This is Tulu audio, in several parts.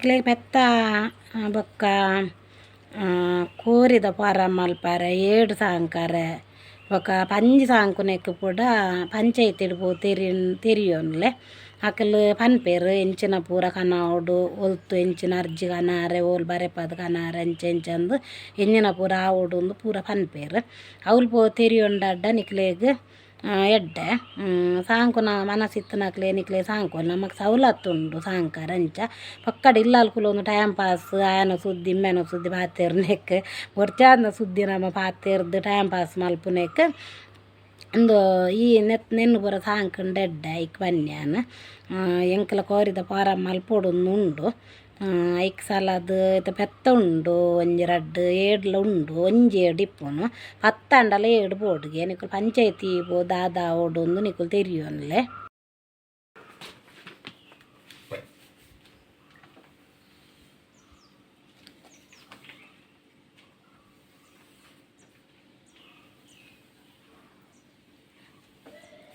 ನಿಕ್ಲೆಗ್ ಪೆತ್ತ ಬೊಕ್ಕ ಕೋರಿದ ಫಾರಂ ಮಲ್ಪರೆ ಏಡ್ ಸಾಂಕರೆ ಬೊಕ್ಕ ಪಂಜಿ ಸಾಂಕುನೆಕ್ ಪೂರ ಪಂಚಾಯತಿಡ್ ಪೋದು ತೆರಿಯೊನ್ಲೆ ಅಕುಲು ಪನ್ಪೆರ್ ಎಂಚಿನ ಪೂರ ಕನವೊಡು ಒಲ್ತು ಎಂಚಿನ ಅರ್ಜಿ ಕನರೆ ಓಲು ಬರೆಪಾದ್ ಕನರೆ ಅಂಚ ಇಂಚ ಅಂದ್ ಎಂಚಿನ ಪೂರ ಆವೊಡು ಪೂರ ಪನ್ಪೆರ್ ಅವ್ಲು ಪೋದು ತೆರಿಯೊಂಡಡ ನಿಕ್ಲೆಗ್ ಎಡ್ಡೆ ಸಾಂಕುನ ಮನಸಿತ್ತಿನಕ್ಲೆ ನಿಕ್ಲೆ ಸಾಂಕೊಲಿ ನಮಕ್ ಸೌಲತ್ತು ಉಂಡು ಸಾಂಕರೆ ಅಂಚ ಪಕ್ಕಡ್ ಇಲ್ಲಲ್ ಕುಲೊಂದು ಟೈಮ್ ಪಾಸ್ ಆಯನ ಸುದ್ದಿ ಇಂಬೆನ ಸುದ್ದಿ ಪಾತೆರ್ನೆಕ್ ಬೊರ್ಚಾಂದಿನ ಸುದ್ದಿ ನಮ ಪಾತೆರ್ದ್ ಟೈಮ್ ಪಾಸ್ ಮಲ್ಪುನೆಕ್ ಉಂದು ಈ ನೆತ್ ನೆನ್ನ್ ಪೂರ ಸಾಂಕುಂಡ ಎಡ್ಡೆ ಐಕ್ ಪನ್ನೆ ಯಾನ್ ಎಂಕ್ಲ ಕೋರಿದ ಫಾರಂ ಮಲ್ಪೊಡುಂದು ಉಂಡು. ಐಕ್ ಸಲಾದ್ ಇತ್ತೆ ಪೆತ್ತ ಉಂಡು ಒಂಜಿ ರಡ್ಡ್ ಏಡ್ಲ ಉಂಡು ಒಂಜಿ ಏಡ್ ಇಪ್ಪುನು ಪತ್ತಾಂಡಲ ಏಡ್ ಬೋಡುಗೆ ನಿಕುಲು ಪಂಚಾಯತಿ ಪೋದು ದಾದ ಆವೊಡುಂದು ನಿಕುಲು ತೆರಿಯೊನ್ಲೆ.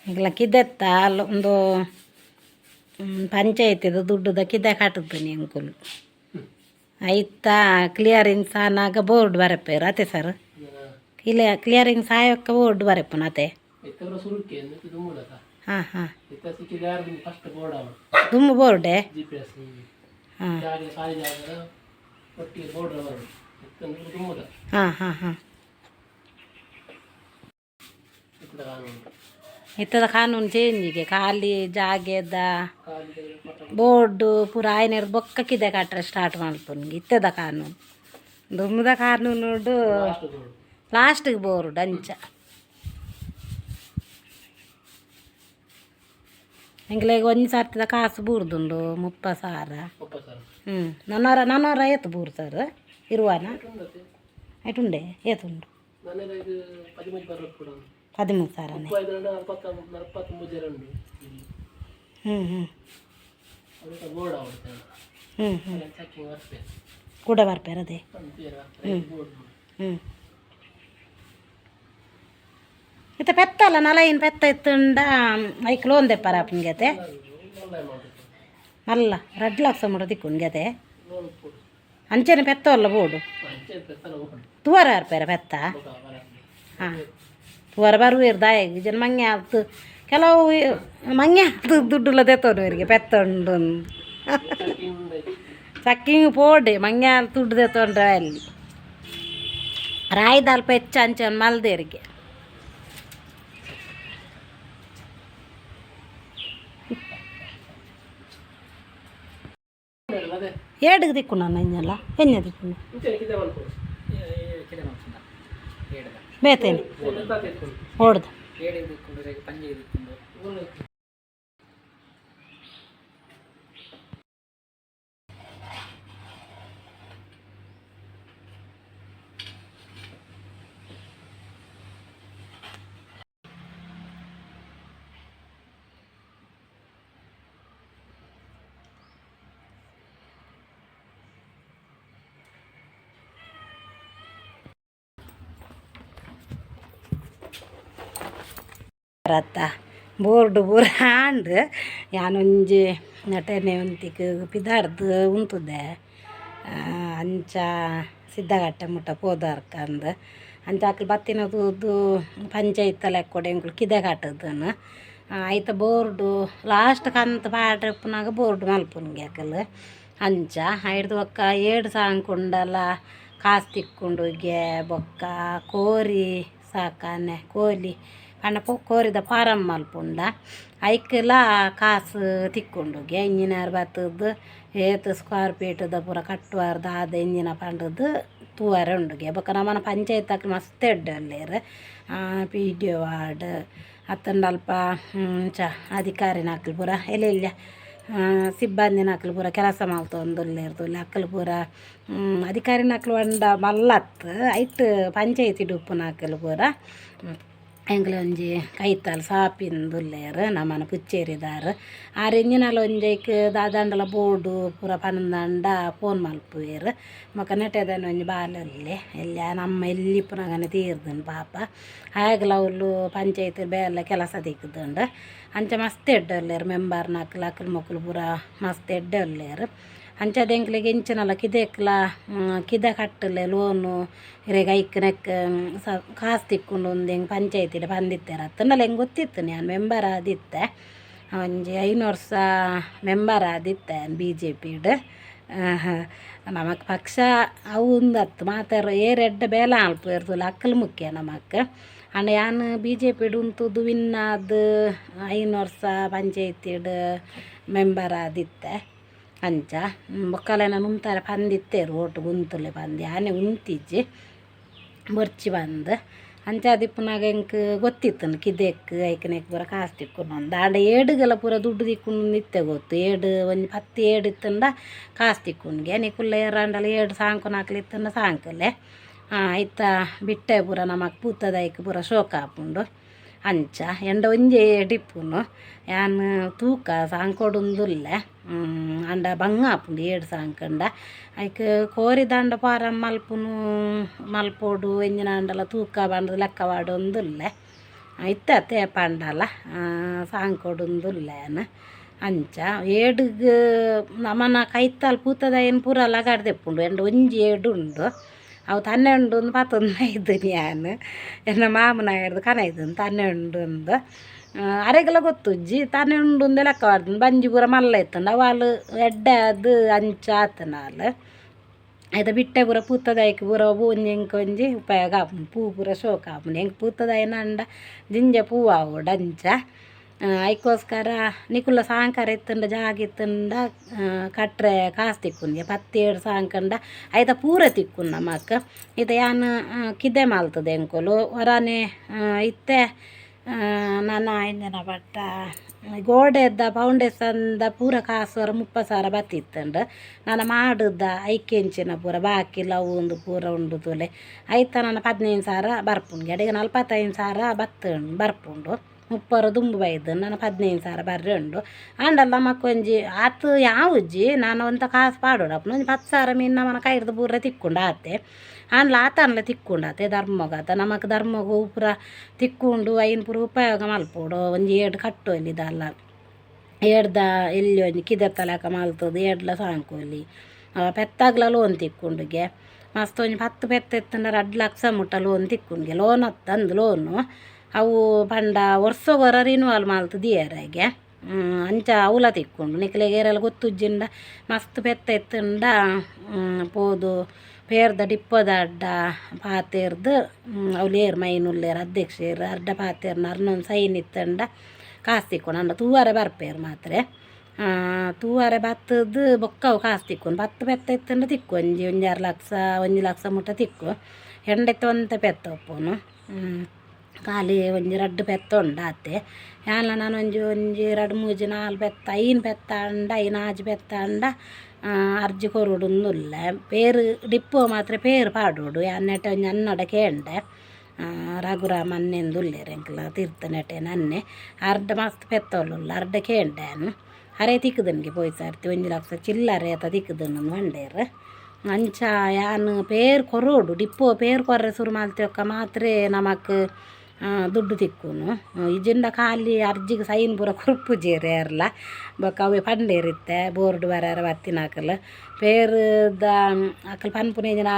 ನಿಕಲ್ನ ಕಿದೆತ್ತ ಅಲ್ಲ ಉಂದು ಪಂಚಾಯತಿದ ದುಡ್ಡುದ ಕಿದೆ ಕಟ್ಟುದಿನಿ ಎಂಕುಲು ಐತ ಕ್ಲಿಯರಿಂಗ್ಸ್ ಆನಾಗ ಬೋರ್ಡ್ ಬರೆಪೆರ್ ಅತೆ ಸರ್ ಕ್ಲಿಯರಿಂಗ್ಸ್ ಆಯೊಕ್ಕ ಬೋರ್ಡ್ ಬರೆಪುನ ಅತೆ. ಹಾಂ ಹಾಂ. ದುಮ್ಮು ಬೋರ್ಡೆ. ಹಾಂ ಹಾಂ ಹಾಂ ಹಾಂ. ಇತ್ತದ ಕಾನೂನು ಚೇಂಜಿಗೆ ಖಾಲಿ ಜಾಗೆದ ಬೋರ್ಡು ಪೂರ ಆಯ್ನೆರ್ದ್ ಬೊಕ್ಕ ಕಿದೆ ಕಟ್ಟರೆ ಸ್ಟಾರ್ಟ್ ಮಲ್ಪುನ್ಗೆ ಇತ್ತದ ಕಾನೂನು ದುಂಬುದ ಕಾನೂನುಡು ಲಾಸ್ಟಿಗೆ ಬೋರ್ಡ್ ಅಂಚ. ಎಂಕ್ಲೆಗ್ ಒಂಜಿ ಸರ್ತಿದ ಕಾಸು ಬೂರ್ದುಂಡು 30,000. ಹ್ಞೂ ನಾನ್ನೂರ 450 ಬೂರು ಸರ್ ಇರುವಾನ ಐಟುಂಡೆ ಏತುಂಡು 13,000ನೇ. ಹ್ಞೂ ಹ್ಞೂ ಹ್ಞೂ ಹ್ಞೂ ಕೂಡ ಬರ್ಪೇರ್ ಅದೇ. ಹ್ಞೂ ಹ್ಞೂ ಇತ್ತೆ ಪೆತ್ತಲ್ಲ ನಲೈನ್ ಪೆತ್ತ ಇತ್ತುಂಡ ಐಕ್ ಲೋನ್ ದೆಪ್ಪರ ಆಪುನ್ಗೆತೆ ಮಲ್ಲ 2 ಲಕ್ಷ ಮುಟ ತಿಕ್ಕುನ್ಗೆತೆ ಅಂಚನೆ ಪೆತ್ತವಲ್ಲ ಬೋಡು ತೂವರ ಬರ್ಪೇರ ಪೆತ್ತ. ಹಾಂ ತೂವರ ಬರುವೇರು ದಾಯೆಗ್ ಜನ ಮಂಗೆ ಆತು ಕೆಲವು ಮಂಗೆ ಆತು ದುಡ್ಡುಲ ದೆತ್ತೊನುವೆರಿಗೆ ಪೆತ್ತ ಉಂಡು ಚಕ್ಕಿಂಗ್ ಪೋಡೆ ಮಂಗೆ ದುಡ್ಡು ದೆತ್ತೊಂಡ್ರೆ ಅಲ್ಲಿ ರಾಯ್ದಲ್ಪ ಹೆಚ್ಚ ಅಂಚನೆ ಮಲ್ದೇರಿಗೆ. ಏಡಿಗೆ ದಿಕ್ಕುನ ಎಂಜಲ್ಲ ಎಣ್ಣೆ ದಿಕ್ಕುನು ಬೇತೇನೆ ಓಡ್ದು. ರತ್ತ ಬೋರ್ಡ್ ಪೂರ ಆಂಡ್ ಯಾನೊಂಜಿ ನಟನೆ ಒಂತಿಕ್ ಪಿದಾಡ್ದ್ ಉಂತುದೆ ಅಂಚ ಸಿದ್ದಕಟ್ಟೆ ಮುಟ್ಟ ಪೋದಾರ್ಕಂದ್ ಅಂಚ ಅಕ್ಲು ಬತ್ತಿನ ತೂದು ಪಂಚಾಯತ್ ಲೆಕ್ಕೊಡು ಎಂಕುಲು ಕಿದೆ ಕಟ್ಟುದನ್ ಐತ ಬೋರ್ಡು ಲಾಸ್ಟ್ ಕಂತ್ ಪಾಡ್ರೆ ಉಪ್ಪುನಗ ಬೋರ್ಡ್ ಮಲ್ಪುನ್ಗೆ ಅಕುಲು ಅಂಚ ಐಡ್ದ್ ಬೊಕ್ಕ ಏಡ್ ಸಾಂಕುಂಡಲ ಕಾಸ್ ತಿಕ್ಕುಂಡುಗೆ ಬೊಕ್ಕ ಕೋರಿ ಸಾಕಾನೆ ಕೋಲಿ ಪಂಡ ಕೋರಿದ ಫಾರಂ ಮಲ್ಪುಂಡ ಐಕ್ಲ ಕಾಸು ತಿಕ್ಕುಂಡುಗೆ ಇಂಜಿನಿಯರ್ ಬತ್ತುದು ಏತ್ ಸ್ಕ್ವೇರ್ ಫೀಟ್ದ ಪೂರ ಕಟ್ಟುವಾರ್ ದಾದ ಇಂಜಿನ ಪಂಡುದು ತೂವರೆ ಉಂಡುಗೆ ಬೊಕ್ಕ ನಮನ ಪಂಚಾಯತ್ ಅಕ್ಲು ಮಸ್ತ್ ಎಡ್ಡೆ ಉಲ್ಲೆರ್ ಪಿ ಡಿ ಒ ವಾರ್ಡ್ ಅತ್ತಂಡ ಅಲ್ಪ ಇಂಚ ಅಧಿಕಾರಿನಕ್ಲು ಪೂರ ಎಲ್ಲೆಲ್ಯ ಸಿಬ್ಬಂದಿನಕ್ಲು ಪೂರ ಕೆಲಸ ಮಲ್ತೊಂದುಲ್ಲೆರ್ ತೂಲೆ ಅಕುಲು ಪೂರ ಅಧಿಕಾರಿನಕ್ಲು ಪಂಡ ಮಲ್ಲತ್ತ್ ಐಟ್ ಪಂಚಾಯತಿಡ್ ಉಪ್ಪುನಕುಲು ಪೂರ ಎಂಕ್ಲೆ ಒಂಜಿ ಕೈತಲ್ ಸಾಪಿಂದುಲ್ಲೆರ್ ನಮನ ಪುಚ್ಚೇರಿದಾರ್ ಆರ್ ಎಂಜಿನಲ ಒಂಜಿ ಐಕ್ ದಾದಾಂಡಲ ಬೋಡು ಪೂರ ಪನೊಂದಾಂಡ ಫೋನ್ ಮಲ್ಪುವೆರ್ ಬೊಕ ನೆಟೆದನ ಒಂಜಿ ಬಾಲೆ ಉಲ್ಲೆ ಎಲ್ಲ್ಯ ನಮ್ಮ ಎಲ್ಲಿ ಇಪ್ಪುನಗನೆ ತೀರ್ದುಂಡು ಪಾಪ ಆಯಗ್ಲ ಅವ್ಲು ಪಂಚಾಯತ್ ಬೇಲೆ ಕೆಲಸ ತಿಕ್ಕುದುಂಡು ಅಂಚ ಮಸ್ತ್ ಎಡ್ಡೆ ಉಲ್ಲೆರ್ ಮೆಂಬರ್ನಕ್ಲು ಅಕುಲು ಮೊಕುಲು ಪೂರ ಮಸ್ತ್ ಎಡ್ಡೆ ಉಲ್ಲೆರ್. ಅಂಚಾದ್ ಎಂಕ್ಲೆಗ್ ಎಂಚಿನಲ ಕಿದೆಕ್ಲ ಕಿದೆ ಕಟ್ಟಲೆ ಲೋನು ಇರೆಗ್ ಐಕ್ ನೆಕ್ ಕಾಸ್ ತಿಕ್ಕುಂಡು ಉಂದು ಎಂಕ್ ಪಂಚಾಯತಿಡ್ ಪಂದಿತ್ತೆರ್ ಅತ್ತಂಡಲ ಎಂಕ್ ಗೊತ್ತಿತ್ತು ಯಾನ್ ಮೆಂಬರ್ ಆದಿತ್ತೆ ಒಂಜಿ 5 ವರ್ಷ ಮೆಂಬರ್ ಆದಿತ್ತೆ ಬಿಜೆಪಿಡ್. ನಮಕ್ ಪಕ್ಷ ಅವು ಉಂದತ್ತು ಮಾತೆರ್ ಏರ್ ಎಡ್ಡೆ ಬೇಲೆ ಮಲ್ಪುವೆರ್ ತೂಲೆ ಅಕ್ಕಲು ಮುಖ್ಯ ನಮಕ್. ಆಂಡ ಯಾನ್ ಬಿಜೆಪಿಡ್ ಉಂತುದು ವಿನ್ ಆದ್ 5 ವರ್ಷ ಪಂಚಾಯತಿಡ್ ಮೆಂಬರ್ ಆದಿತ್ತೆ. ಅಂಚ ಬೊಕ್ಕಲೆನ ಉಂತಾರೆ ಪಂದಿತ್ತೆರ್ ಓಟುಗು ಉಂತುಲೆ ಪಂದ್ ಯಾನೆ ಉಂತಿಜ್ಜಿ ಬೊರ್ಚಿ ಪಂದ್. ಅಂಚಾದಿಪ್ಪುನಗ ಎಂಕ್ ಗೊತ್ತಿತ್ತುಂಡು ಕಿದೆಕ್ ಐಕ್ ನೆಕ್ ಪೂರ ಕಾಸ್ ತಿಕ್ಕುಂಡು ಆಂಡ ಏಡುಗೆಲ ಪೂರ ದುಡ್ಡು ತಿಕ್ಕುಂಡು ಇತ್ತೆ ಗೊತ್ತು. ಏಡು ಒಂಜಿ 10 ಏಡು ಇತ್ತುಂಡ ಕಾಸ್ ತಿಕ್ಕುಂಡುಗೆ ನಿಕುಲ್ಲ ಏರಾಂಡಲ ಏಡು ಸಾಂಕುನಕ್ಲು ಇತ್ತುಂಡ ಸಾಂಕಲೆ ಐತ ಬಿಟ್ಟೆ ಪೂರ ನಮಕ್ ಪೂತದ ಐಕ್ ಪೂರ ಶೋಕ ಆಪುಂಡು. ಅಂಚ ಎಂಡ ಒಂಜಿ ಏಡಿಪ್ಪುನು ಯಾನ್ ತೂಕ ಸಾಂಕೊಡುಂದುಲ್ಲೆ ಆಂಡ ಬಂಗ ಆಪುಂಡು ಏಡು ಸಾಂಕಂಡ. ಐಕ್ ಕೋರಿದಾಂಡ ಫಾರಂ ಮಲ್ಪುನು ಮಲ್ಪೊಡು ಎಂಜಿನಾಂಡಲ ತೂಕ ಪಂಡ್ದ್ ಲೆಕ್ಕ ಪಾಡೊಂದುಲ್ಲೆ ಇತ್ತೆ ಅತ್ತೆ ಪಂಡಲ ಸಾಂಕೊಡುಂದುಲ್ಲೆ ಯಾನ್. ಅಂಚ ಏಡುಗ್ ನಮನ ಕೈತಲ್ ಪೂತದ ಪೂರ ಲಗಾಡ್ದೆಪ್ಪುಂಡು ಎಂಡ ಒಂಜಿ ಏಡು ಉಂಡು ಅವು ತನ್ನೆ ಉಂಡು ಅಂದ್ ಪತ್ತೊಂದು ಇದ್ದೀನಿ ಯಾನ್. ಎನ್ನ ಮಾಮನಾಯರ್ದು ಕನೈದನ್ ತನ್ನೆ ಉಂಡು ಅಂದ್ ಅರೆಗಲ ಗೊತ್ತುಜ್ಜಿ ತನ್ನೆ ಉಂಡು ಅಂದೆ ಲೆಕ್ಕ ಪಾಡ್ದನ್ ಬಂಜಿ ಪೂರ ಮಲ್ಲ ಇತ್ತುಂಡು ಅವು ಅಲ್ ಎಡ್ಡೆ ಆದ್ ಅಂಚ ಆತನಾಲ್. ಐತ ಬಿಟ್ಟೆ ಪೂರ ಪೂತದ ಐಕ್ ಪೂರ ಒಂಜಿ ಎಂಕ್ ಒಂಜಿ ಉಪಯೋಗ ಆಪುಂಡು ಪೂ ಪೂರ ಶೋಕ ಆಪುಂಡು ಎಂಕ್ ಪೂತದೈನ ಅಂಡ ಜಿಂಜ ಪೂ ಆವೊಡು ಅಂಚ. ಐಕೋಸ್ಕರ ನಿಕುಲ್ಲ ಸಾಂಕರ ಇತ್ತುಂಡ ಜಾಗ ಇತ್ತುಂಡ ಕಟ್ರೆ ಕಾಸ್ ತಿಕ್ಕುಂಡು 10 ಏಡು ಸಾಂಕಂಡ ಐತ ಪೂರ ತಿಕ್ಕುಂಡು ನಮಕ್. ಇತ್ತೆ ಯಾನ್ ಕಿದೆ ಮಲ್ತದೆ ಎಂಕುಲು ಒರಾನೆ ಇತ್ತೆ ನನ ಎಂಜಿನ ಪಟ್ಟ ಗೋಡೆದ ಫೌಂಡೇಶನ್ದ ಪೂರ ಕಾಸು ಒರ 30 ಸಾವಿರ ಬತ್ತಿತ್ತುಂಡು. ನನ ಮಾಡುದ ಐಕೆಂಚಿನ ಪೂರ ಬಾಕಿಲ್ ಅವು ಉಂದು ಪೂರ ಉಂಡು ತೂಲೆ ಐತ ನನ 15 ಸಾವಿರ ಬರ್ಪುಂಡು ಅಡೆಗೆ 45 ಸಾವಿರ ಬತ್ತು ಬರ್ಪುಂಡು. 30 ದುಂಬು ಬೈದು ನನ 15 ಸಾವಿರ ಬರ್ರೆ ಉಂಡು. ಆಂಡಲ ನಮಕ್ ಒಂಜಿ ಆತ್ ಯಾವುಜ್ಜಿ ನಾನು ಒಂತ ಕಾಸು ಪಾಡೋಡು ಅಪ್ಪುನ ಒಂಜಿ 10 ಸಾವಿರ ಮೀನು ನಮನ ಕೈರ್ದು ಪೂರ ತಿಕ್ಕುಂಡು ಆತೆ. ಆಂಡಲ ಆತನ್ಲ ತಿಕ್ಕುಂಡು ಆತೆ ಧರ್ಮಗ್ ಆತ ನಮಕ್ ಧರ್ಮಗ್ ಪೂರ ತಿಕ್ಕುಂಡು ಐನ್ ಪೂರ ಉಪಯೋಗ ಮಲ್ಪೊಡು ಒಂಜಿ ಏಡ್ ಕಟ್ಟೊಲಿ ದಾಲ ಏಡ್ದ ಎಲ್ಲಿ ಒಂಜಿ ಕಿದೆತ್ತ ಲೆಕ್ಕ ಮಲ್ತುದು ಏಡ್ಲ ಸಾಂಕೊಲಿ ಪೆತ್ತಾಗ್ಲ ಲೋನ್ ತಿಕ್ಕುಂಡುಗೆ ಮಸ್ತ್ ಒಂಜಿ 10 ಪೆತ್ತ ಇತ್ತುಂಡ 2 ಲಕ್ಷ ಮುಟ್ಟ ಲೋನ್ ತಿಕ್ಕುಂಡುಗೆ ಲೋನ್ ಅತ್ತಂದು ಲೋನು ಅವು ಪಂಡ ವರ್ಷಗೊರ ರಿನ್ಯೂವಲ್ ಮಲ್ತ್ ದಿಯೆರೆಗೆ ಅಂಚ ಅವುಲ ತಿಕ್ಕುಂಡು. ನಿಕ್ಲೆಗ್ ಏರೆಲ ಗೊತ್ತುಜ್ಜಿಂಡ ಮಸ್ತ್ ಪೆತ್ತ ಇತ್ತುಂಡ ಪೋದು ಪೇರ್ದ ಡಿಪ್ಪದ ಅಡ್ಡ ಪಾತೆರ್ದ್ ಅವ್ಲು ಏರ್ ಮೈನ್ ಉಲ್ಲೇರ್ ಅಧ್ಯಕ್ಷೆರ್ ಅಡ್ಡ ಪಾತೆರ್ನ ಅರ್ನೊಂದು ಸೈನ್ ಇತ್ತುಂಡ ಕಾಸ್ ತಿಕ್ಕುಂಡು. ಅಂಡ ತೂವರೆ ಬರ್ಪೇರು ಮಾತ್ರೆ ತೂವರೆ ಬತ್ತುದು ಬೊಕ್ಕ ಅವು ಕಾಸ್ ತಿಕ್ಕುಂಡು. 10 ಪೆತ್ತ ಇತ್ತುಂಡ ತಿಕ್ಕು ಒಂಜಿ 1.5 ಲಕ್ಷ 1 ಲಕ್ಷ ಮುಟ್ಟ ತಿಕ್ಕು. ಎಂಡೆತ್ತೆ ಒಂತೆ ಪೆತ್ತ ಉಪ್ಪುನು ಖಾಲಿ ಒಂಜಿ 2 ಪೆತ್ತ ಉಂಡು ಆತೆ. ಯಾನ್ಲ ನಾನು ಒಂಜಿ ಒಂಜಿ 2 3 4 ಪೆತ್ತ 5 ಪೆತ್ತ ಅಂಡ 5 6 ಪೆತ್ತ ಅಂಡ ಅರ್ಜಿ ಕೊರೊಡುಂದುಲ್ಲೆ. ಪೇರು ಡಿಪ್ಪು ಮಾತ್ರ ಪೇರು ಪಾಡೋಡು ಯಾನ್ ನೆಟ ಒಂಜಿ ಅನ್ನಡ ಕೇಂಡೆ ರಘುರಾಮ ಅನ್ನೆಂದು ಉಲ್ಲೆರ್ ಎಂಕ್ಲ ತೀರ್ಥ ನೆಟೆ ನನ್ನೆ ಅರ್ಧ ಮಸ್ತ್ ಪೆತ್ತೊಲುಲ್ಲ ಅರ್ಧ ಕೇಂಡೆ ಯಾನ್ ಅರೆ ತಿಕ್ಕುದನ್ಗೆ ಪೋಯಿ ಸರ್ತಿ 1 ಲಕ್ಷ ಚಿಲ್ಲರೆ ಆತ ತಿಕ್ಕುದನ್ನು ಪಂಡೇರ್. ಅಂಚ ಯಾನ್ ಪೇರು ಕೊರೊಡು ಡಿಪ್ಪು ಪೇರು ಕೊರ್ರೆ ಸುರು ಮಲ್ತಿಯೊಕ್ಕ ಮಾತ್ರ ನಮಕ್ ದುಡ್ಡು ತಿಕ್ಕುನು. ಇಜ್ಜಿಂಡ ಖಾಲಿ ಅರ್ಜಿಗ್ ಸೈನ್ ಪೂರ ಕೊರ್ಪುಜೆರ್ ಏರ್ಲ ಬೊಕ್ಕ ಅವೆ ಪಂಡೇರ್ ಇತ್ತೆ ಬೋರ್ಡ್ ಬರೆಯರ ಬತ್ತಿನಕುಲು ಪೇರುದ ಅಕುಲು ಪನ್ಪುನ ಎಂಚಿನ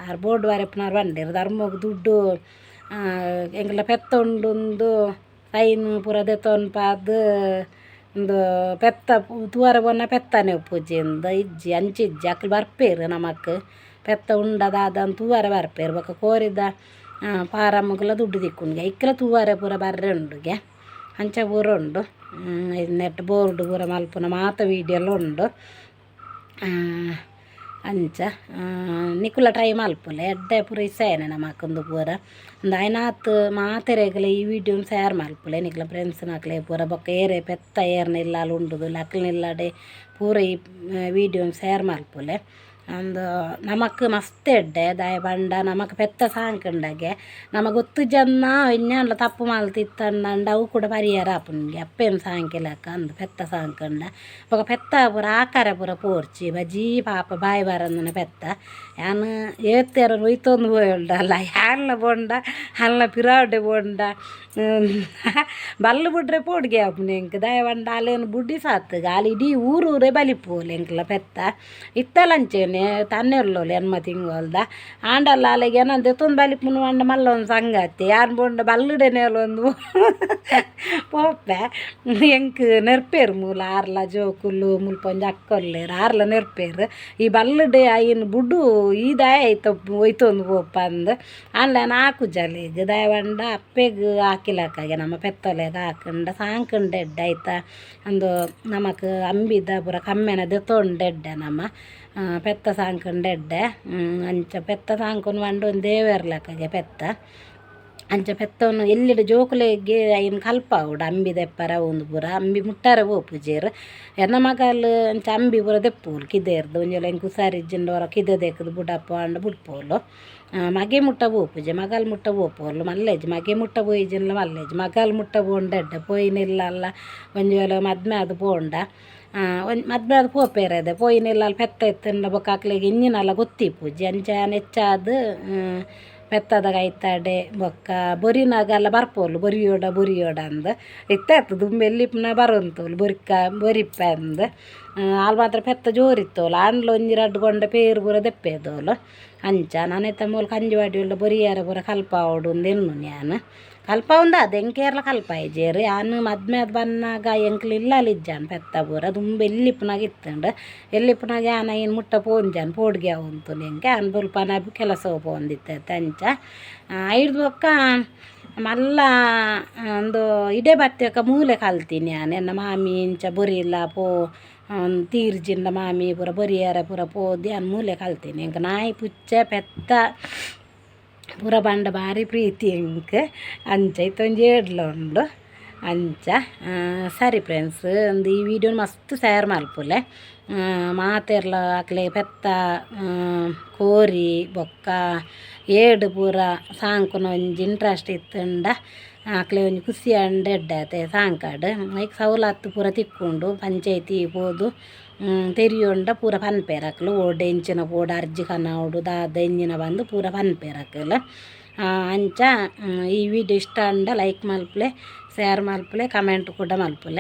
ಆರ್ ಬೋರ್ಡ್ ಬರೆಪುನರ್ ಪಂಡೇರ್ ಧರ್ಮಗ್ ದುಡ್ಡು ಎಂಕ್ಲ ಪೆತ್ತ ಉಂಡುಂದು ಸೈನ್ ಪೂರ ದೆತೊನ್ಪಾದ್ ಉಂದು ಪೆತ್ತ ತೂವರೆ ಪೋನ ಪೆತ್ತನೆ ಉಪ್ಪುಜಿ ಇಂದ್ ಇಜ್ಜಿ ಅಂಚ ಇಜ್ಜಿ ಅಕುಲು ಬರ್ಪೆರ್ ನಮಕ್ ಪೆತ್ತ ಉಂಡ ದಾದ ಅಂದ್ ತೂವರೆ ಬರ್ಪೆರ್. ಬೊಕ್ಕ ಕೋರಿದ ಫಾರಮ್ಗುಲ ದುಡ್ಡು ತಿಕ್ಕುಂಡುಗೆ ಐಕ್ಲ ತೂವರೆ ಪೂರ ಬರ್ರೆ ಉಂಡುಗೆ ಅಂಚ ಪೂರ ಉಂಡು. ನೆಟ್ ಬೋರ್ಡ್ ಪೂರ ಮಲ್ಪುನ ಮಾತ ವೀಡಿಯೋಲ ಉಂಡು. ಅಂಚ ನಿಕುಲ ಟ್ರೈ ಮಲ್ಪುಲೆ ಎಡ್ಡೆ ಪೂರ ಇಸಯನೆ ನಮಕ್ ಉಂದು ಪೂರ. ಉಂದು ಆಯ್ನಾತ್ ಮಾತೆರೆಗ್ಲ ಈ ವೀಡಿಯೋನ್ ಶೇರ್ ಮಲ್ಪುಲೆ ನಿಕ್ಲ ಫ್ರೆಂಡ್ಸ್ನಕ್ಲೆ ಪೂರ ಬೊಕ್ಕ ಏರೆ ಪೆತ್ತ ಏರ್ನ ಇಲ್ಲಲ್ ಉಂಡುದು ಅಕ್ಲ್ನ ಇಲ್ಲಡೆ ಪೂರ ಈ ವೀಡಿಯೋನ್ ಶೇರ್ ಮಲ್ಪುಲೆ. ಅಂದು ನಮಕ್ ಮಸ್ತ್ ಎಡ್ಡೆ ದಾಯೆ ಪಂಡ ನಮಕ್ ಪೆತ್ತ ಸಾಂಕುಂಡಗೆ ನಮ ಗೊತ್ತುಜನ್ನ ಎಂಜಾಂಡಲ ತಪ್ಪು ಮಲ್ತಿತ್ತಂಡ ಅವು ಕೂಡ ಪರಿಹಾರ ಆಪುಂಡು ಅಪ್ಪೆನ್ ಸಾಂಕಿಲಕ ಅಂದ್ ಪೆತ್ತ ಸಾಂಕುಂಡ ಬೊಕ ಪೆತ್ತ ಪೂರ ಆಕಾರ ಪೂರ ಪೋರ್ಚಿ ಬಜೀ ಪಾಪ ಬಾಯಿ ಬರಂದಿನ ಪೆತ್ತ ಯಾನ್ ಏತೆರ ಒಯ್ತೊಂದು ಪೋಯೊಲ್ಡಲ್ಲ ಯಾನ್ಲ ಪೋಂಡ ಅಲ್ಲ ಪಿರಾವುಡೆ ಪೋಂಡ ಬಲ್ಲು ಬುಡ್ರೆ ಪೋಡ್ಗೆ ಆಪುಂಡು ಎಂಕ್ ದಾಯೆ ಪಂಡ ಅಲೆನ್ ಬುಡಿ ಸಾತ್ ಆಲ್ ಇಡೀ ಊರೂರೇ ಬಲಿಪುವೊಲು ಎಂಕ್ಲ ಪೆತ್ತ ಇತ್ತಲ ಅಂಚೆನೆ ತನ್ನೆ ಉಲ್ಲೊಲು ಎನ್ಮ ತಿಂಗೊಲ್ದ ಆಂಡಲ ಅಲೆಗ್ ಎನನ್ ದೆತ್ತೊಂದು ಬಲಿಪುನು ಪಂಡ ಮಲ್ಲ ಒಂಜಿ ಸಂಗತಿ ಯಾನ್ ಪೋಂಡ ಬಲ್ಲುಡೆ ನೇಲೊಂದು ಪೋಪೆ ಎಂಕ್ ನೆರ್ಪೇರು ಮೂಲು ಆರ್ಲ ಜೋಕುಲು ಮುಲ್ಪ ಒಂಜಿ ಅಕ್ಕ ಉಲ್ಲೆರ್ ಆರ್ಲ ನೆರ್ಪೇರು ಈ ಬಲ್ಲುಡೆ ಐನ್ ಬುಡು ಈ ದಾಯೆ ಐತ ಒಯ್ತೊಂದು ಪೋಪಂದ್ ಆಂಡ ಯಾನ್ ಆಕುಜಿ ಅಲೆಗ್ ದಾಯೆ ಪಂಡ ಅಪ್ಪೆಗ್ ಆಕಿಲಕ್ಕಗೆ ನಮ ಪೆತ್ತೊಲೆಗ್ ಆಕುಂಡ ಸಾಂಕುಂಡ ಎಡ್ಡೆ ಐತ ಉಂದು ನಮಕ್ ಅಂಬಿದ ಪೂರ ಕಮ್ಮೆನ ದೆತ್ತೊಂಡ ಎಡ್ಡೆ ನಮ ಪೆತ್ತ ಸಾಂಕುಂಡ ಎಡ್ಡೆ ಅಂಚ ಪೆತ್ತ ಸಾಂಕುನು ಪಂಡ ಒಂಜಿ ದೇವೆರ್ ಲೆಕ್ಕಗೆ ಪೆತ್ತ ಅಂಚ ಪೆತ್ತೊನು ಎಲ್ಲಿಡ್ ಜೋಕುಲೆಗ್ ಐನ್ ಕಲ್ಪಾವೊಡು ಅಂಬಿ ದೆಪ್ಪರೆ ಉಂದು ಪೂರ ಅಂಬಿ ಮುಟ್ಟರೆ ಪೋಪುಜೆರ್ ಎನ್ನ ಮಗಲ್ ಅಂಚ ಅಂಬಿ ಪೂರ ದೆಪ್ಪುವೊಲು ಕಿದೆರ್ದ್ ಒಂಜಿ ವೇಳೆ ಎಂಕ್ ಹುಷಾರಿಜ್ಜಿಂಡ ಒರ ಕಿದೆ ದೆಕ್ಕುದು ಬುಡಪ್ಪ ಪಂಡ ಬುಡ್ಪೋಲು ಮಗೆ ಮುಟ್ಟ ಪೋಪುಜೆ ಮಗಲ್ ಮುಟ್ಟ ಪೋಪೋಲು ಮಲ್ಲೆಜ್ಜಿ ಮಗೆ ಮುಟ್ಟ ಪೋಯಿಜಿಂಡಲ ಮಲ್ಲೆಜ್ಜಿ ಮಗಲ್ ಮುಟ್ಟ ಪೋಂಡ ಎಡ್ಡೆ ಪೋಯಿನಿಲ್ಲಲ್ಲ ಒಂಜಿ ವೇಳೆ ಮದ್ಮೆ ಆದ್ ಪೋಂಡ ಒಂಜಿ ಮದ್ಮೆ ಆದ್ ಪೋಪೆರ್ ಅದೆ ಪೋಯಿನಿಲ್ಲಲ್ ಪೆತ್ತ ಇತ್ತುಂಡ ಬೊಕ ಅಕ್ಲೆಗ್ ಎಂಚಿನಲ ಗೊತ್ತಿಪ್ಪುಜಿ ಅಂಚ ಯಾನ್ ಹೆಚ್ಚಾದ್ ಪೆತ್ತದ ಕೈತಡೆ ಬೊಕ್ಕ ಬೊರಿನಗಲ ಬರ್ಪೊಲು ಬೊರಿಯೊಡ ಬೊರಿಯೊಡ ಅಂದ್ ಇತ್ತೆ ಅತ್ತ್ ದುಂಬು ಎಲ್ಲಿಪ್ಪುನ ಬರೊಂತೊಲು ಬೊರಿಕ ಬೊರಿಪ್ಪೆ ಅಂದ್ ಆಲ್ ಮಾತ್ರ ಪೆತ್ತ ಜೋರಿತ್ತೋಲು ಆಂಡಲ ಒಂಜಿ ರಡ್ಡ್ ಗೊಂಡೆ ಪೇರ್ ಪೂರ ದೆಪ್ಪೇದೋಲು ಅಂಚ ನನ ಇತ್ತೆ ಮೂಲು ಕಂಜುವಾಡಿ ಉಲ್ಲ ಬೊರಿಯರ ಪೂರ ಕಲ್ಪಾವೊಡು ಅಂದ್ ಎನ್ನುನಿ ಯಾನ್ ಕಲ್ಪಾವುಂದು ಅದ್ ಎಂಕ್ ಏರ್ಲ ಕಲ್ಪಾಯಿಜೆರ್ ಯಾನ್ ಮದ್ಮೆ ಆದ್ ಬನ್ನಗ ಎಂಕ್ಲು ಇಲ್ಲಲ್ ಇಜ್ಜಾಂಡ್ ಪೆತ್ತ ಪೂರ ದುಂಬು ಎಲ್ಲಿಪ್ಪುನಗ ಇತ್ತುಂಡು ಎಲ್ಲಿಪ್ಪುನಗ ಯಾನ್ ಐನ್ ಮುಟ್ಟ ಪೋಂಜಾನ್ ಪೋಡಿಗೆ ಆವೊಂತುಂಡು ಎಂಕ್ ಯಾನ್ ಮುಲ್ಪ ಕೆಲಸಗ್ ಪೋವೊಂದಿತ್ತೆ ಅಂಚ ಐಡ್ದ್ ಬೊಕ್ಕ ಮಲ್ಲ ಉಂದು ಇಡೆ ಬತ್ತಿಬೊಕ ಮೂಲೆ ಕಲ್ತಿನಿ ಯಾನ್ ಎನ್ನ ಮಾಮಿ ಇಂಚ ಬೊರಿಲ್ಲ ಪೋ ತೀರ್ಜಿಂಡ ಮಾಮಿ ಪೂರ ಬೊರಿಯರೆ ಪೂರ ಪೋದು ಯಾನ್ ಮೂಲೆ ಕಲ್ತಿನಿ ಎಂಕ್ ನಾಯಿ ಪುಚ್ಚೆ ಪೆತ್ತ ಪೂರ ಪಂಡ ಬಾರಿ ಪ್ರೀತಿ ಎಂಕ್ ಅಂಚ ಇತ್ತೆ ಒಂಜಿ ಏಡ್ಲ ಉಂಡು ಅಂಚ ಸರಿ ಫ್ರೆಂಡ್ಸ್ ಉಂದು ಈ ವೀಡಿಯೋನ್ ಮಸ್ತ್ ಶೇರ್ ಮಲ್ಪುಲೆ ಮಾತೆರ್ಲ ಅಕ್ಲೆ ಪೆತ್ತ ಕೋರಿ ಬೊಕ್ಕ ಏಡ್ ಪೂರ ಸಾಂಕುನ ಒಂಜಿ ಇಂಟ್ರೆಸ್ಟ್ ಇತ್ತುಂಡ ಅಕ್ಲೆ ಒಂಜಿ ಖುಷಿ ಆಂಡ ಎಡ್ಡೆ ಆತೆ ಸಾಂಕಡ್ ಐಕ್ ಸೌಲತ್ತು ಪೂರ ತಿಕ್ಕುಂಡು ಪಂಚಾಯ್ತಿ ಪೋದು ತೆರಿಯೊಂಡ ಪೂರ ಪನ್ಪೆರ್ ಅಕ್ಲು ಓಡೆ ಎಂಚಿನ ಬೋಡು ಅರ್ಜಿ ಕನವೊಡು ದಾದ ಎಂಚಿನ ಪಂದ್ ಪೂರ ಪನ್ಪೆರ್ ಅಕುಲು ಅಂಚ ಈ ವಿಡಿಯೋ ಇಷ್ಟ ಆಂಡ ಲೈಕ್ ಮಲ್ಪುಲೆ ಶೇರ್ ಮಲ್ಪುಲೆ ಕಮೆಂಟ್ ಕೂಡ ಮಲ್ಪುಲೆ.